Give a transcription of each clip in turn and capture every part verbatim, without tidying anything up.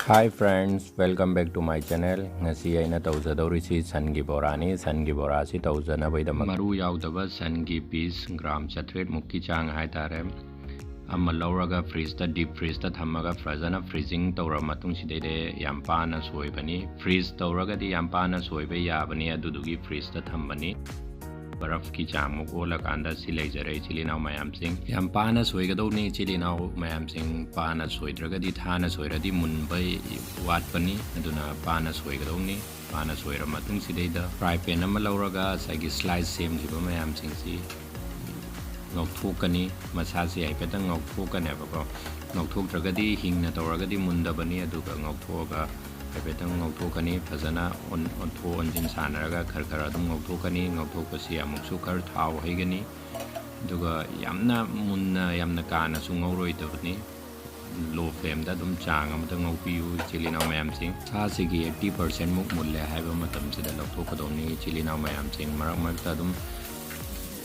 Hi friends, welcome back to my channel. ꯉꯁꯤ ꯑꯩꯅ ꯇꯧꯖꯗꯧꯔꯤꯁꯤ ꯁꯟꯒꯤ ꯕꯣꯔꯥꯅꯤ꯫ ꯁꯟꯒꯤ ꯕꯣꯔꯥꯁꯤ ꯇꯧꯖꯅꯕꯒꯤꯗꯃꯛ ꯃꯔꯨ ꯌꯥꯎꯗꯕ ꯁꯟꯒꯤ piece gram ꯆꯥꯇ꯭ꯔꯦꯠ ꯃꯨꯛꯀꯤ ꯆꯥꯡ ꯍꯥꯏꯇꯥꯔꯦ, ꯑꯃ ꯂꯧꯔꯒ fridgeꯇ, deep fridgeꯇ ꯊꯝꯃꯒ ꯐꯖꯅ freezing ꯇꯧꯔꯕ ꯃꯇꯨꯡꯁꯤꯗꯩꯗ ꯌꯥꯝ ꯄꯥꯅ ꯁꯣꯏꯕꯅꯤ꯫ Freeze ꯇꯧꯔꯒꯗꯤ ꯌꯥꯝ ꯄꯥꯅ ꯁꯣꯏꯕ ꯌꯥꯕꯅꯤ, ꯑꯗꯨꯗꯨꯒꯤ fridgeꯇ ꯊꯝꯕꯅꯤ꯫ ꯕꯔꯐꯀꯤ ꯆꯥꯡꯃꯨꯛ ꯑꯣꯜꯂꯀꯥꯟꯗ ꯁꯤ ꯂꯩꯖꯔꯦ, ꯏꯆꯤꯜ ꯏꯅꯥꯎ ꯃꯌꯥꯝꯁꯤꯡ꯫ ꯌꯥꯝ ꯄꯥꯅ ꯁꯣꯏꯒꯗꯧꯅꯤ, ꯏꯆꯤꯜ ꯏꯅꯥꯎ ꯃꯌꯥꯝꯁꯤꯡ꯫ ꯄꯥꯅ ꯁꯣꯏꯗ꯭ꯔꯒꯗꯤ, ꯊꯥꯅ ꯁꯣꯏꯔꯗꯤ ꯃꯨꯟꯕ ꯋꯥꯠꯄꯅꯤ, ꯑꯗꯨꯅ ꯄꯥꯅ ꯁꯣꯏꯒꯗꯧꯅꯤ꯫ ꯄꯥꯅ ꯁꯣꯏꯔ ꯃꯇꯨꯡꯁꯤꯗꯩꯗ fry pan ꯑꯃ ꯂꯧꯔꯒ ꯉꯁꯥꯏꯒꯤ slice ꯁꯦꯝꯈꯤꯕ ꯃꯌꯥꯝꯁꯤꯡꯁꯤ ꯉꯧꯊꯣꯛꯀꯅꯤ꯫ ꯃꯁꯥꯁꯤ ꯍꯥꯏꯐꯦꯠꯇꯪ ꯉꯧꯊꯣꯛꯀꯅꯦꯕꯀꯣ꯫ ꯉꯧꯊꯣꯛꯇ꯭ꯔꯒꯗꯤ ꯍꯤꯡꯅ ꯇꯧꯔꯒꯗꯤ ꯃꯨꯟꯗꯕꯅꯤ, ꯑꯗꯨꯒ ꯉꯧꯊꯣꯛꯑꯒ ꯍꯥꯏꯐꯦꯠꯇꯪ ꯉꯧꯊꯣꯛꯀꯅꯤ꯫ ꯐꯖꯅ ꯑꯣꯟ-, ꯑꯣꯟꯊꯣꯛ ꯑꯣꯟꯁꯤꯟ ꯁꯥꯟꯅꯔꯒ ꯈꯔ ꯈꯔ ꯑꯗꯨꯝ ꯉꯧꯊꯣꯛꯀꯅꯤ꯫ ꯉꯧꯊꯣꯛꯄꯁꯤ ꯑꯃꯨꯛꯁꯨ ꯈꯔ ꯊꯥꯎ ꯍꯩꯒꯅꯤ, ꯑꯗꯨꯒ ꯌꯥꯝꯅ ꯃꯨꯟꯅ, ꯌꯥꯝꯅ ꯀꯥꯅꯁꯨ ꯉꯧꯔꯣꯏꯗꯕꯅꯤ꯫ Low flameꯗ ꯑꯗꯨꯝ ꯆꯥꯡ ꯑꯃꯗ ꯉꯧꯕꯤꯌꯨ, ꯏꯆꯤꯜ ꯏꯅꯥꯎ ꯃꯌꯥꯝꯁꯤꯡ꯫ ꯁꯥꯁꯤꯒꯤ eighty percent ꯃꯨꯛ ꯃꯨꯜꯂꯦ ꯍꯥꯏꯕ ꯃꯇꯝꯁꯤꯗ ꯂꯧꯊꯣꯛꯀꯗꯧꯅꯤ, ꯏꯆꯤꯜ ꯏꯅꯥꯎ ꯃꯌꯥꯝꯁꯤꯡ꯫ ꯃꯔꯛ ꯃꯔꯛꯇ ꯑꯗꯨꯝ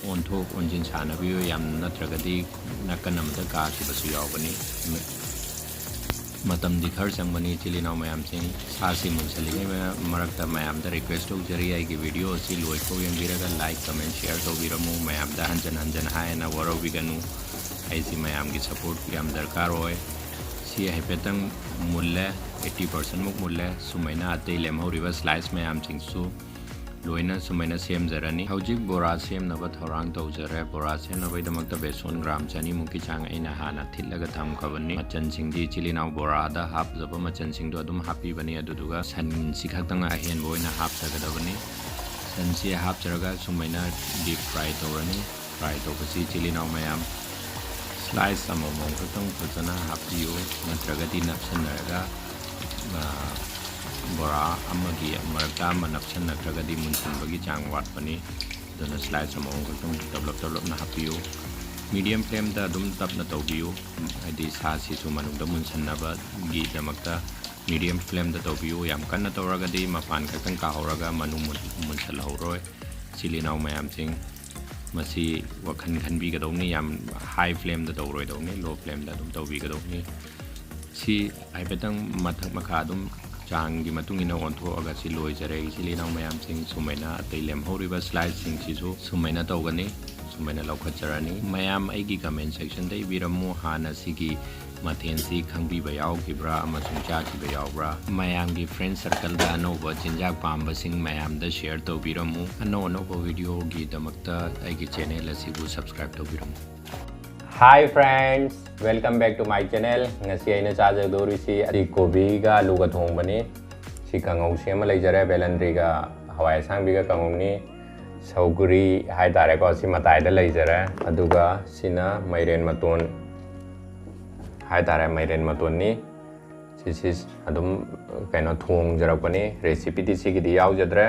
ꯑꯣꯟꯊꯣꯛ ꯑꯣꯟꯁꯤꯟ ꯁꯥꯟꯅꯕꯤꯌꯨ, ꯌꯥꯝ ꯅꯠꯇ꯭ꯔꯒꯗꯤ ꯅꯥꯀꯟ ꯑꯃꯗ ꯀꯥꯈꯤꯕꯁꯨ ꯌꯥꯎꯒꯅꯤ꯫ ꯃꯇꯝꯗꯤ ꯈꯔ ꯆꯪꯕꯅꯤ, ꯏꯆꯤꯜ ꯏꯅꯥꯎ ꯃꯌꯥꯝꯁꯤꯡ꯫ ꯁꯥꯁꯤ ꯃꯨꯟꯁꯤꯜꯂꯤꯉꯩ ꯃ-, ꯃꯔꯛꯇ ꯃꯌꯥꯝꯗ request ꯇꯧꯖꯔꯤ, ꯑꯩꯒꯤ video ꯑꯁꯤ ꯂꯣꯏꯐꯥꯎ ꯌꯦꯡꯕꯤꯔꯒ like, comment, share ꯇꯧꯕꯤꯔꯝꯃꯨ꯫ ꯃꯌꯥꯝꯗ ꯍꯟꯖꯟ ꯍꯟꯖꯟ ꯍꯥꯏꯅ ꯋꯥꯔꯧꯕꯤꯒꯅꯨ, ꯑꯩꯁꯤ ꯃꯌꯥꯝꯒꯤ support ꯌꯥꯝ ꯗꯔꯀꯥꯔ ꯑꯣꯏ꯫ ꯁꯤ ꯍꯥꯏꯐꯦꯠꯇꯪ ꯃꯨꯜꯂꯦ, eighty percent ꯃꯨꯛ ꯃꯨꯜꯂꯦ꯫ ꯁꯨꯃꯥꯏꯅ ꯑꯇꯩ ꯂꯦꯝꯍꯧꯔꯤꯕ slice ꯃꯌꯥꯝꯁꯤꯡꯁꯨ ꯂꯣꯏꯅ ꯁꯨꯃꯥꯏꯅ ꯁꯦꯝꯖꯔꯅꯤ꯫ ꯍꯧꯖꯤꯛ ꯕꯣꯔꯥ ꯁꯦꯝꯅꯕ ꯊꯧꯔꯥꯡ ꯇꯧꯖꯔꯦ꯫ ꯕꯣꯔꯥ ꯁꯦꯝꯅꯕꯒꯤꯗꯃꯛꯇ ꯕꯦꯁꯣꯟ gram ꯆꯅꯤ ꯃꯨꯛꯀꯤ ꯆꯥꯡ ꯑꯩꯅ ꯍꯥꯟꯅ ꯊꯤꯠꯂꯒ ꯊꯝꯈ꯭ꯔꯕꯅꯤ꯫ ꯃꯆꯜꯁꯤꯡꯗꯤ ꯏꯆꯤꯜ ꯏꯅꯥꯎ ꯕꯣꯔꯥꯗ ꯍꯥꯞꯀꯗꯕ ꯃꯆꯜꯁꯤꯡꯗꯣ ꯑꯗꯨꯝ ꯍꯥꯞꯄꯤꯕꯅꯤ, ꯑꯗꯨꯗꯨꯒ ꯁꯟꯁꯤ ꯈꯛꯇꯪ ꯑꯍꯦꯟꯕ ꯑꯣꯏꯅ ꯍꯥꯞꯆꯒꯗꯕꯅꯤ꯫ ꯁꯟꯁꯤ ꯍꯥꯞꯆꯔꯒ ꯁꯨꯃꯥꯏꯅ deep fry ꯇꯧꯔꯅꯤ꯫ Fry ꯇꯧꯕꯁꯤ ꯏꯆꯤꯜ ꯏꯅꯥꯎ ꯃꯌꯥꯝ slice ꯑꯃꯃꯝ ꯈꯛꯇꯪ ꯐꯖꯅ ꯍꯥꯞꯄꯤꯌꯨ, ꯅꯠꯇ꯭ꯔꯒꯗꯤ ꯅꯞꯁꯟꯅꯔꯒ, ꯑ, ꯕꯣꯔꯥ ꯑꯃꯒꯤ ꯃꯔꯛꯇ ꯑꯃ ꯅꯞꯁꯟꯅꯈ꯭ꯔꯒꯗꯤ ꯃꯨꯟꯁꯤꯟꯕꯒꯤ ꯆꯥꯡ ꯋꯥꯠꯄꯅꯤ꯫ ꯑꯗꯨꯅ slice ꯑꯃꯃꯝ ꯈꯛꯇꯪ ꯇꯞꯂꯞ ꯇꯞꯂꯞꯅ ꯍꯥꯞꯄꯤꯌꯨ꯫ Medium flameꯗ ꯑꯗꯨꯝ ꯇꯞꯅ ꯇꯧꯕꯤꯌꯨ, ꯍꯥꯏꯗꯤ ꯁꯥꯁꯤꯁꯨ ꯃꯅꯨꯡꯗ ꯃꯨꯟꯁꯟꯅꯕꯒꯤꯗꯃꯛꯇ medium flameꯗ ꯇꯧꯕꯤꯌꯨ꯫ ꯌꯥꯝ ꯀꯟꯅ ꯇꯧꯔꯒꯗꯤ ꯃꯄꯥꯟ ꯈꯛꯇꯪ ꯀꯥꯍꯧꯔꯒ ꯃꯅꯨꯡ ꯃꯨꯟ-, ꯃꯨꯟꯁꯜꯍꯧꯔꯣꯏ꯫ ꯏꯆꯤꯜ ꯏꯅꯥꯎ ꯃꯌꯥꯝꯁꯤꯡ, ꯃꯁꯤ ꯋꯥꯈꯜ ꯈꯟꯕꯤꯒꯗꯧꯅꯤ꯫ ꯌꯥꯝ high flameꯗ ꯇꯧꯔꯣꯏꯗꯧꯅꯤ, low flameꯗ ꯑꯗꯨꯝ ꯇꯧꯕꯤꯒꯗꯧꯅꯤ꯫ ꯁꯤ ꯍꯥꯏꯐꯦꯠꯇꯪ ꯃꯊꯛ ꯃꯈꯥ ꯑꯗꯨꯝ ꯆꯥꯡꯒꯤ ꯃꯇꯨꯡ ꯏꯟꯅ ꯑꯣꯟꯊꯣꯛꯑꯒ ꯁꯤ ꯂꯣꯏꯖꯔꯦ꯫ ꯏꯆꯤꯜ ꯏꯅꯥꯎ ꯃꯌꯥꯝꯁꯤꯡ, ꯁꯨꯃꯥꯏꯅ ꯑꯇꯩ ꯂꯦꯝꯍꯧꯔꯤꯕ slideꯁꯤꯡꯁꯤꯁꯨ ꯁꯨꯃꯥꯏꯅ ꯇꯧꯒꯅꯤ, ꯁꯨꯃꯥꯏꯅ ꯂꯧꯈꯠꯆꯔꯅꯤ꯫ ꯃꯌꯥꯝ ꯑꯩꯒꯤ comment sectionꯗ ꯏꯕꯤꯔꯝꯃꯨ, ꯍꯥꯟꯅ ꯁꯤꯒꯤ ꯃꯊꯦꯜꯁꯤ ꯈꯪꯕꯤꯕ ꯌꯥꯎꯈꯤꯕ꯭ꯔꯥ ꯑꯃꯁꯨꯡ ꯆꯥꯈꯤꯕ ꯌꯥꯎꯕ꯭ꯔꯥ? ꯃꯌꯥꯝꯒꯤ friend circleꯗ ꯑꯅꯧꯕ ꯆꯤꯟꯖꯥꯛ ꯄꯥꯝꯕꯁꯤꯡ ꯃꯌꯥꯝꯗ share ꯇꯧꯕꯤꯔꯝꯃꯨ꯫ ꯑꯅꯧ ꯑꯅꯧꯕ videoꯒꯤꯗꯃꯛꯇ ꯑꯩꯒꯤ channel ꯑꯁꯤꯕꯨ subscribe ꯇꯧꯕꯤꯔꯝꯃꯨ꯫ Hi friends, welcome back to my channel. ꯉꯁꯤ ꯑꯩꯅ ꯆꯥꯖꯗꯧꯔꯤꯁꯤ ꯑꯁꯤ ꯀꯣꯕꯤꯒ ꯑꯂꯨꯒ ꯊꯣꯡꯕꯅꯤ꯫ ꯁꯤ ꯀꯥꯡꯉꯧꯁꯤ ꯑꯃ ꯂꯩꯖꯔꯦ, ꯕꯦꯂꯟꯗ꯭ꯔꯤꯒ ꯍꯋꯥꯏ ꯑꯁꯥꯡꯕꯤꯒ ꯀꯥꯡꯉꯧꯅꯤ꯫ ꯁꯧꯒ꯭ꯔꯤ ꯍꯥꯏꯇꯥꯔꯦꯀꯣ, ꯁꯤ ꯃꯇꯥꯏꯗ ꯂꯩꯖꯔꯦ꯫ ꯑꯗꯨꯒ ꯁꯤꯅ ꯃꯥꯏꯔꯦꯟ ꯃꯇꯣꯟ ꯍꯥꯏꯇꯥꯔꯦ, ꯃꯥꯏꯔꯦꯟ ꯃꯇꯣꯟꯅꯤ꯫ ꯁꯤꯁꯤ ꯑꯗꯨꯝ ꯀꯩꯅꯣ ꯊꯣꯡꯖꯔꯛꯄꯅꯤ꯫ Recipeꯗꯤ ꯁꯤꯒꯤꯗꯤ ꯌꯥꯎꯖꯗ꯭ꯔꯦ꯫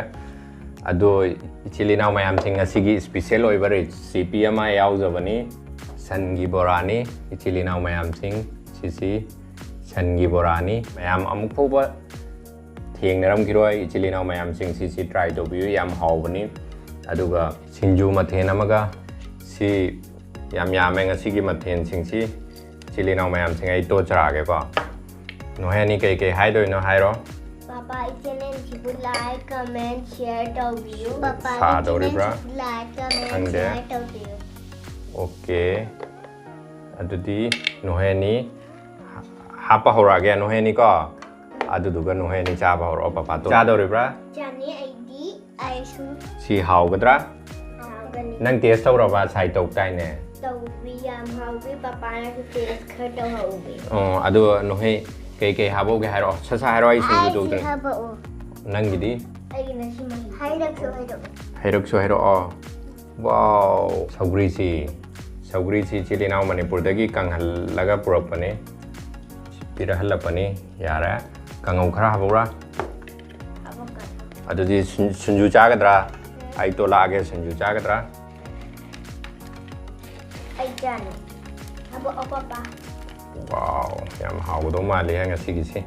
ꯑꯗꯣ ꯏꯆꯤꯜ ꯏꯅꯥꯎ ꯃꯌꯥꯝꯁꯤꯡ, ꯉꯁꯤꯒꯤ special ꯑꯣꯏꯕ recipe ꯑꯃ ꯌꯥꯎꯖꯕꯅꯤ꯫ ꯁꯟꯒꯤ ꯕꯣꯔꯥꯅꯤ ꯏꯆꯤꯜ ꯏꯅꯥꯎ ꯃꯌꯥꯝꯁꯤꯡ꯫ ꯁꯤꯁꯤ ꯁꯟꯒꯤ ꯕꯣꯔꯥꯅꯤ꯫ ꯃꯌꯥꯝ ꯑꯃꯨꯛ ꯐꯥꯎꯕ ꯊꯦꯡꯅꯔꯝꯈꯤꯔꯣꯏ ꯏꯆꯤꯜ ꯏꯅꯥꯎ ꯃꯌꯥꯝꯁꯤꯡ, ꯁꯤꯁꯤ try ꯇꯧꯕꯤꯌꯨ, ꯌꯥꯝ ꯍꯥꯎꯕꯅꯤ꯫ ꯑꯗꯨꯒ ꯁꯤꯡꯖꯨ ꯃꯊꯦꯜ ꯑꯃꯒ ꯁꯤ ꯌꯥꯝ ꯌꯥꯝꯃꯦ ꯉꯁꯤꯒꯤ ꯃꯊꯦꯜꯁꯤꯡꯁꯤ꯫ ꯏꯆꯤꯜ ꯏꯅꯥꯎ ꯃꯌꯥꯝꯁꯤꯡ, ꯑꯩ ꯇꯣꯠꯆꯔꯛꯑꯒꯦꯀꯣ꯫ ꯅꯣꯍꯦꯅꯤ ꯀꯩꯀꯩ ꯍꯥꯏꯗꯣꯏꯅꯣ ꯍꯥꯏꯔꯣ꯫ ꯄꯥꯄꯥ, ꯑꯩ channelꯁꯤꯕꯨ like, comment, share ꯇꯧꯕꯤꯌꯨ꯫ ꯄꯥꯄꯥ, ꯑꯩ ꯁꯥꯗꯧꯔꯤꯕ꯭ꯔꯥ? Channelꯁꯤꯕꯨ like, comment, ꯈꯪꯗꯦ꯫ Share ꯇꯧꯕꯤꯌꯨ꯫ Okay, ꯑꯗꯨꯗꯤ ꯅꯣꯍꯦꯅꯤ ꯍꯥꯞꯄ ꯍꯧꯔꯛꯑꯒꯦ, ꯅꯣꯍꯦꯅꯤꯀꯣ꯫ ꯑꯗꯨꯗꯨꯒ ꯅꯣꯍꯦꯅꯤ ꯆꯥꯕ ꯍꯧꯔꯛꯑꯣ꯫ ꯄꯥꯄꯥ ꯇꯣ ꯆꯥꯗꯧꯔꯤꯕ꯭ꯔꯥ? ꯆꯥꯅꯤ ꯑꯩꯗꯤ꯫ ꯑꯩꯁꯨ꯫ ꯁꯤ ꯍꯥꯎꯒꯗ꯭ꯔꯥ? ꯍꯥꯎꯒꯅꯤ꯫ ꯅꯪ taste ꯇꯧꯔꯕ? ꯁꯥꯏ ꯇꯧ ꯇꯥꯏꯅꯦ꯫ ꯇꯧꯕꯤ, ꯌꯥꯝ ꯍꯥꯎꯕꯤ꯫ ꯄꯥꯄꯥꯅꯁꯨ taste ꯈꯔ ꯇꯧꯍꯧꯕꯤ꯫ ꯑꯣ, ꯑꯗꯨ ꯅꯣꯍꯦ ꯀꯩꯀꯩ ꯍꯥꯞꯍꯧꯒꯦ ꯍꯥꯏꯔꯛꯑꯣ꯫ ꯁꯠ ꯁꯠ ꯍꯥꯏꯔꯛꯑꯣ, ꯑꯩ ꯁꯤꯡꯖꯨ ꯑꯩꯁꯤ ꯇꯧꯗ꯭ꯔꯤ꯫ ꯍꯥꯞꯄꯛꯑꯣ꯫ ꯅꯪꯒꯤꯗꯤ? ꯑꯩꯒꯤꯅ ꯁꯤ ꯃꯍꯤ꯫ ꯍꯩꯔꯛꯁꯨ ꯍꯩꯔꯛꯑꯣ꯫ ꯍꯩꯔꯛꯁꯨ ꯍꯩꯔꯛꯑꯣ꯫ Wow, ꯁꯧꯒ꯭ꯔꯤꯁꯤ, ꯁꯧꯒ꯭ꯔꯤꯁꯤ ꯏꯆꯤꯜ ꯏꯅꯥꯎ ꯃꯅꯤꯄꯨꯔꯗꯒꯤ ꯀꯪꯍꯜꯂꯒ ꯄꯨꯔꯛꯄꯅꯦ꯫ ꯄꯤꯔꯛꯍꯜꯂꯛꯄꯅꯤ꯫ ꯌꯥꯔꯦ꯫ ꯀꯥꯡꯉꯧ ꯈꯔ ꯍꯥꯞꯄꯛꯎꯔꯥ? ꯍꯥꯞꯄꯛꯀꯅꯨ꯫ ꯑꯗꯨꯗꯤ ꯁꯤꯡ-, ꯁꯤꯡꯖꯨ ꯆꯥꯒꯗ꯭ꯔꯥ? ꯑꯩ ꯇꯣꯂꯛꯑꯒꯦ, ꯁꯤꯡꯖꯨ ꯆꯥꯒꯗ꯭ꯔꯥ? ꯑꯩ ꯆꯥꯅꯤ꯫ ꯍꯥꯞꯄꯛꯑꯣ, ꯄꯥꯄꯥ꯫ Wow, ꯌꯥꯝ ꯍꯥꯎꯒꯗꯧ ꯃꯥꯜꯂꯤꯍꯦ ꯉꯁꯤꯒꯤꯁꯤ꯫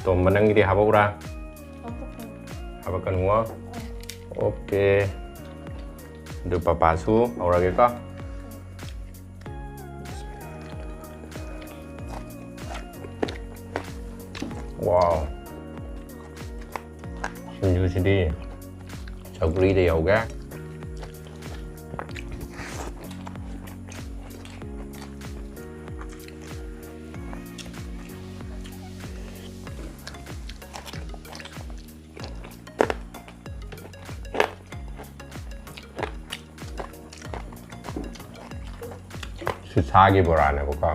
ꯇꯣꯝꯕ, ꯅꯪꯒꯤꯗꯤ ꯍꯥꯞꯄꯛꯎꯔꯥ? ꯍꯥꯞꯄꯛꯀꯅꯨ꯫ ꯍꯥꯞꯄꯛꯀꯅꯨꯋꯣ? ꯎꯝ꯫ Okay꯫ ꯑꯗꯨ ꯄꯥꯄꯥꯁꯨ ꯍꯧꯔꯒꯦꯀꯣ꯫ Wow. ꯁꯤꯡꯖꯨꯁꯤꯗꯤ ꯁꯧꯒ꯭ꯔꯤꯗ ꯌꯧꯒꯦ꯫ ꯁꯤ ꯁꯥꯒꯤ ꯕꯣꯔꯥꯅꯦꯕꯀꯣ꯫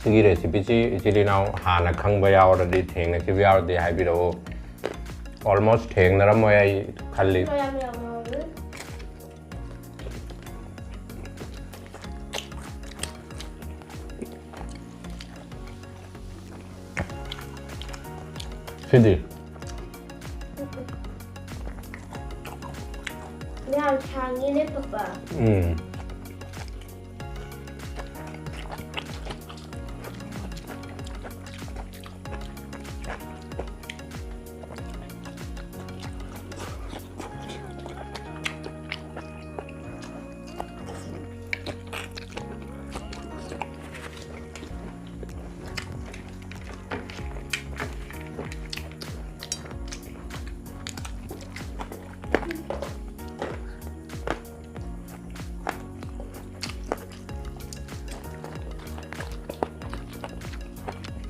ꯁꯤꯒꯤ recipeꯁꯤ ꯏꯆꯤꯜ ꯏꯅꯥꯎ ꯍꯥꯟꯅ ꯈꯪꯕ ꯌꯥꯎꯔꯗꯤ, ꯊꯦꯡꯅꯈꯤꯕ ꯌꯥꯎꯔꯗꯤ ꯍꯥꯏꯕꯤꯔꯛꯎ꯫ Almost ꯊꯦꯡꯅꯔꯝꯃꯣꯏ ꯑꯩ ꯈꯜꯂꯤ꯫ ꯃꯌꯥꯝ ꯌꯥꯝ ꯍꯥꯎꯋꯤ꯫ ꯁꯤꯗꯤ? ꯌꯥꯝ ꯁꯥꯡꯉꯤꯅꯦ, ꯄꯄꯥ꯫ ꯎꯝ꯫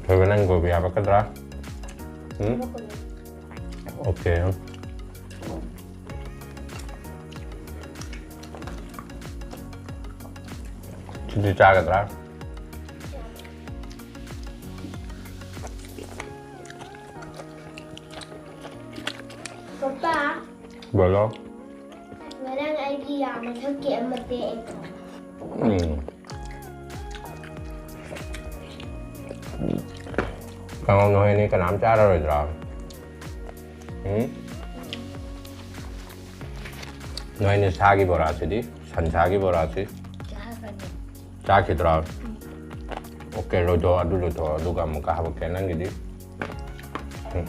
ꯊꯣꯏꯕ, ꯅꯪ ꯀꯣꯕꯤ ꯍꯥꯞꯄꯛꯀꯗ꯭ꯔꯥ? ꯎꯝ? ꯍꯥꯞꯄꯛꯀꯅꯤ꯫ Okay꯫ ꯁꯤꯗꯤ ꯆꯥꯒꯗ꯭ꯔꯥ? ꯄꯄꯥ꯫ ꯕꯣꯂꯣ꯫ ꯉꯔꯥꯡ ꯑꯩꯒꯤ ꯌꯥ ꯃꯊꯛꯀꯤ ꯑꯃ ꯇꯦꯛꯑꯦꯀꯣ꯫ ꯎꯝ꯫ ꯀꯥꯡꯍꯧ ꯅꯣꯏ ꯑꯅꯤ ꯀꯅꯥꯝ ꯆꯥꯔꯔꯣꯏꯗ꯭ꯔꯣ? ꯎꯝ? ꯅꯣꯏꯅ ꯁꯥꯒꯤ ꯕꯣꯔꯥꯁꯤꯗꯤ, ꯁꯟꯁꯥꯒꯤ ꯕꯣꯔꯥꯁꯤ ꯆꯥꯈ꯭ꯔꯅꯤ꯫ ꯆꯥꯈꯤꯗ꯭ꯔꯣ? ꯎꯝ꯫ Okay, ꯂꯣꯏꯊꯣꯛꯑꯣ, ꯑꯗꯨ ꯂꯣꯏꯊꯣꯛꯑꯣ, ꯑꯗꯨꯒ ꯑꯃꯨꯛꯀ ꯍꯥꯄꯛꯀꯦ ꯅꯪꯒꯤꯗꯤ꯫ ꯎꯝ꯫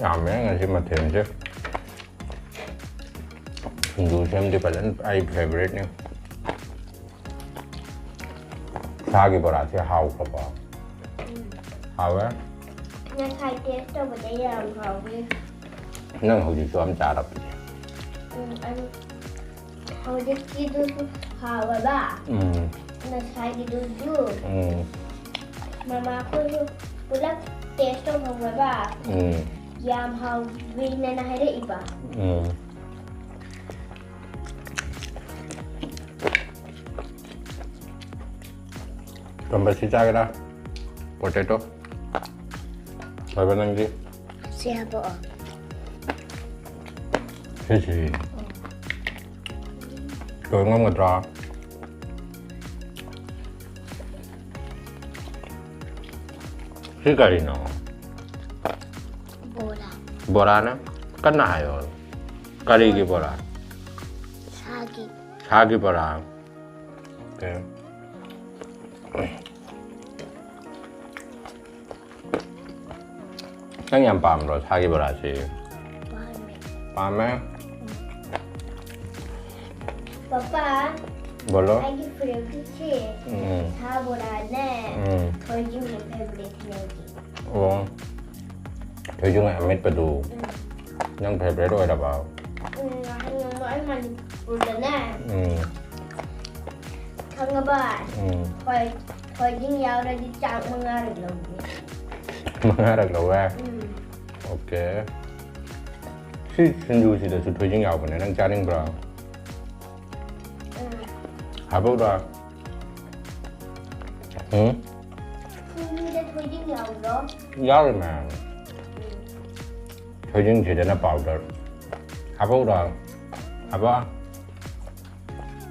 ꯌꯥꯝꯃꯦ ꯉꯁꯤ ꯃꯊꯦꯜꯁꯦ꯫ ꯁꯤꯡꯖꯨ ꯁꯦꯝꯗꯤ ꯐꯖꯅ ꯑꯩ favouriteꯅꯤ꯫ ꯁꯥꯒꯤ ꯕꯣꯔꯥꯁꯦ ꯍꯥꯎꯈ꯭ꯔꯕꯣ? ꯎꯝ꯫ ꯍꯥꯎꯋꯦ? ꯉꯁꯥꯏ taste ꯇꯧꯕꯗ ꯌꯥꯝ ꯍꯥꯎꯋꯤ꯫ ꯅꯪ ꯍꯧꯖꯤꯛꯁꯨ ꯑꯃ ꯆꯥꯔꯕꯗꯤ? ꯎꯝ, ꯑꯩ ꯍꯧꯖꯤꯛꯀꯤꯗꯨꯁꯨ ꯍꯥꯎꯋꯦꯕ꯫ ꯎꯝ꯫ ꯉꯁꯥꯏꯒꯤꯗꯨꯁꯨ꯫ ꯎꯝ꯫ ꯃꯃꯥꯈꯣꯏꯁꯨ ꯄꯨꯂꯞ taste ꯇꯧꯍꯧꯔꯕ꯫ ꯎꯝ꯫ ꯌꯥꯝ ꯍꯥꯎꯋꯤꯅ ꯍꯥꯏꯔꯛꯏꯕ꯫ ꯎꯝ꯫ ꯀꯝꯕ ꯁꯤ ꯆꯥꯒꯦꯔꯥ? Potato? ꯐꯕ ꯅꯪꯗꯤ? ꯁꯤ ꯍꯥꯞꯄꯛꯑꯣ꯫ ꯁꯤꯁꯤ꯫ ꯇꯣꯏ ꯉꯝꯒꯗ꯭ꯔꯥ? ꯁꯤ ꯀꯔꯤꯅꯣ? ꯕꯣꯔꯥ꯫ ꯕꯣꯔꯥꯅ? ꯀꯟꯅ ꯍꯥꯏꯌꯣ꯫ ꯀꯔꯤꯒꯤ ꯕꯣꯔꯥ? ꯁꯥꯒꯤ꯫ ꯁꯥꯒꯤ ꯕꯣꯔꯥ꯫ Okay. ꯅꯪ ꯌꯥꯝ ꯄꯥꯝꯕ꯭ꯔꯣ ꯁꯥꯒꯤ ꯕꯣꯔꯥꯁꯤ? ꯄꯥꯝꯃꯦ꯫ ꯄꯥꯝꯃꯦ? ꯄꯄꯥ, ꯕꯣꯂꯣ꯫ ꯑꯩꯒꯤ favouriteꯁꯦ ꯎꯝ꯫ ꯁꯥ ꯕꯣꯔꯥꯅꯦ꯫ ꯎꯝ꯫ ꯊꯣꯏꯗꯤꯡꯅꯦ favouriteꯅꯦ ꯑꯩꯒꯤ꯫ ꯑꯣ꯫ ꯊꯣꯏꯗꯤꯡ ꯑꯃꯦꯠꯄꯗꯨ ꯎꯝ꯫ ꯅꯪ favourite ꯑꯣꯏꯔꯕ? ꯎꯝ, ꯅꯍꯥꯟ ꯅꯣꯡꯃ ꯑꯩ ꯃꯅꯤꯄꯨꯔꯗꯅꯦ꯫ ꯎꯝ꯫ ꯈꯪꯉꯕ? ꯎꯝ꯫ ꯍꯣꯏ, ꯊꯣꯏꯗꯤꯡ ꯌꯥꯎꯔꯗꯤ ꯆꯥꯛ ꯃꯉꯥꯔꯛ ꯂꯧꯒꯦ꯫ ꯃꯉꯥꯔꯛ ꯂꯧꯋꯦ? ꯎꯝ꯫ Okay꯫ ꯁꯤ ꯁꯤꯡꯖꯨꯁꯤꯗꯁꯨ ꯊꯣꯏꯗꯤꯡ ꯌꯥꯎꯕꯅꯦ, ꯅꯪ ꯆꯥꯅꯤꯡꯕ꯭ꯔꯣ? ꯎꯝ꯫ ꯍꯥꯞꯄꯛꯎꯔꯣ? ꯎꯝ? ꯁꯤꯡꯖꯨꯗ ꯊꯣꯏꯗꯤꯡ ꯌꯥꯎꯕ꯭ꯔꯣ? ꯌꯥꯎꯔꯤ ꯃꯌꯥꯝ꯫ ꯎꯝ꯫ ꯊꯣꯏꯗꯤꯡꯁꯤꯗꯅ powder꯫ ꯍꯥꯞꯄꯛꯎꯔꯣ? ꯍꯥꯞꯄꯛꯑꯣ꯫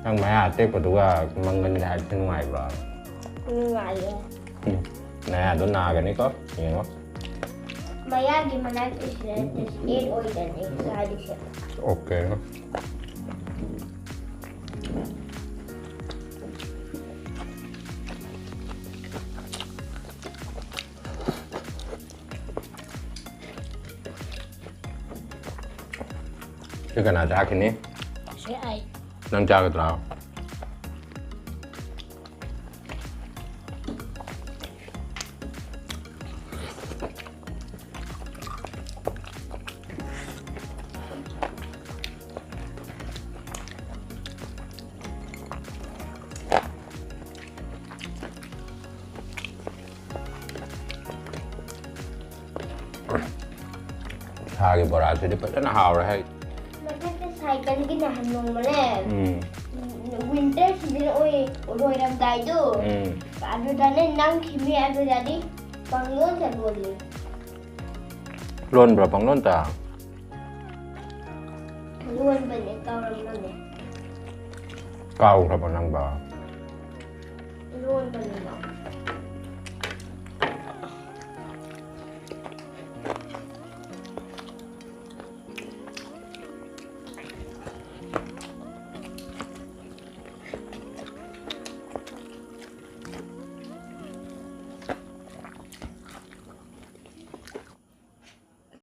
ꯅꯪ ꯃꯌꯥ ꯑꯇꯦꯛꯄꯗꯨꯒ ꯃꯪꯒꯟꯒ ꯍꯥꯏꯕꯁꯤ ꯅꯨꯡꯉꯥꯏꯕ꯭ꯔꯣ? ꯅꯨꯡꯉꯥꯏꯌꯦ꯫ ꯎꯝ꯫ ꯅꯌꯥꯗꯣ ꯅꯥꯒꯅꯤꯀꯣ, ꯌꯦꯡꯉꯣ꯫ ꯃꯌꯥꯒꯤ ꯃꯅꯥꯛꯀꯤꯁꯤꯅ taste ꯑꯣꯏꯗꯅꯤ ꯆꯥꯔꯤꯁꯦ꯫ Okay꯫ ꯁꯤ ꯀꯅꯥ ꯆꯥꯈꯤꯅꯤ? ꯁꯤ ꯑꯩ ꯅꯪ ꯆꯥꯒꯗ꯭ꯔꯥ? ꯁꯥꯒꯤ ꯕꯣꯔꯥꯁꯤꯗꯤ ꯐꯖꯅ ꯍꯥꯎꯔꯦ ꯍꯩ꯫ ꯃꯊꯛꯇ ꯁꯥꯏꯀꯜꯒꯤ ꯅꯍꯥꯟ ꯅꯣꯡꯃꯅꯦ ꯎꯝ ꯋꯤꯟꯇꯔ ꯁꯤꯖꯟ ꯑꯣꯏ ꯂꯣꯏꯔꯝꯗꯥꯏꯗꯣ ꯎꯝ ꯑꯗꯨꯗꯅꯦ ꯅꯝꯈꯤꯃꯤ ꯑꯗꯨꯗꯗꯤ ꯄꯪꯌꯣꯟꯗ ꯂꯣꯜꯂꯤ꯫ ꯂꯣꯟꯕ꯭ꯔꯥ ꯄꯪꯂꯣꯟꯗ? ꯂꯣꯟꯕꯅꯦ ꯀꯧꯔꯝꯕꯅꯦ꯫ ꯀꯥꯎꯈ꯭ꯔꯕ ꯅꯪꯕ? ꯂꯣꯟꯕꯅꯦꯕ꯫